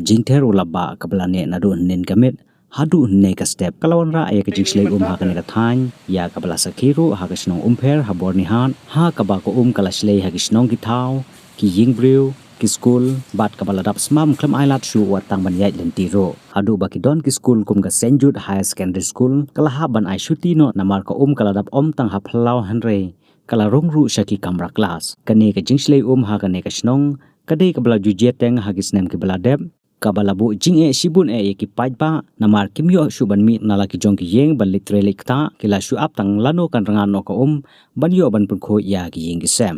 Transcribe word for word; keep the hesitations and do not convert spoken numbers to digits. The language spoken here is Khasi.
Jingther u la bah kaba la neh naduh hynnin ka miet haduh hynne ka step ka la wanrah ïa ka jingshlei um ha kane ka thaiñ, ïa kaba la sakhi ruh ha ka shnong Umpher ha Byrnihat, ha kaba ka um ka la shlei ha ki shnong ki thaw, ki ïing briew, ki skul, bad kaba la dap smam khlem ai lad shuh wat tang ban ïaid lynti ruh. Haduh ba ki don ki skul kum ka Saint Jude Higher Secondary School ka la hap ban ai shuti noh namar ka um ka la dap ym tang ha phyllaw hynrei ka la rung ruh sha ki kamra klas. Kane ka jingshlei um ha kane ka shnong ka dei kaba la ju jia teng ha ki snem kiba la dep, kaba la buh jingeh shibun eh ïa ki paidbah namar kim ïoh shuh ban mih na la ki jong ki ïing ban leit trei leit ktah, ki la shu ap tang lano kan rngan noh ka um ban ïoh ban pynkhuid ïa ki ïing ki sem.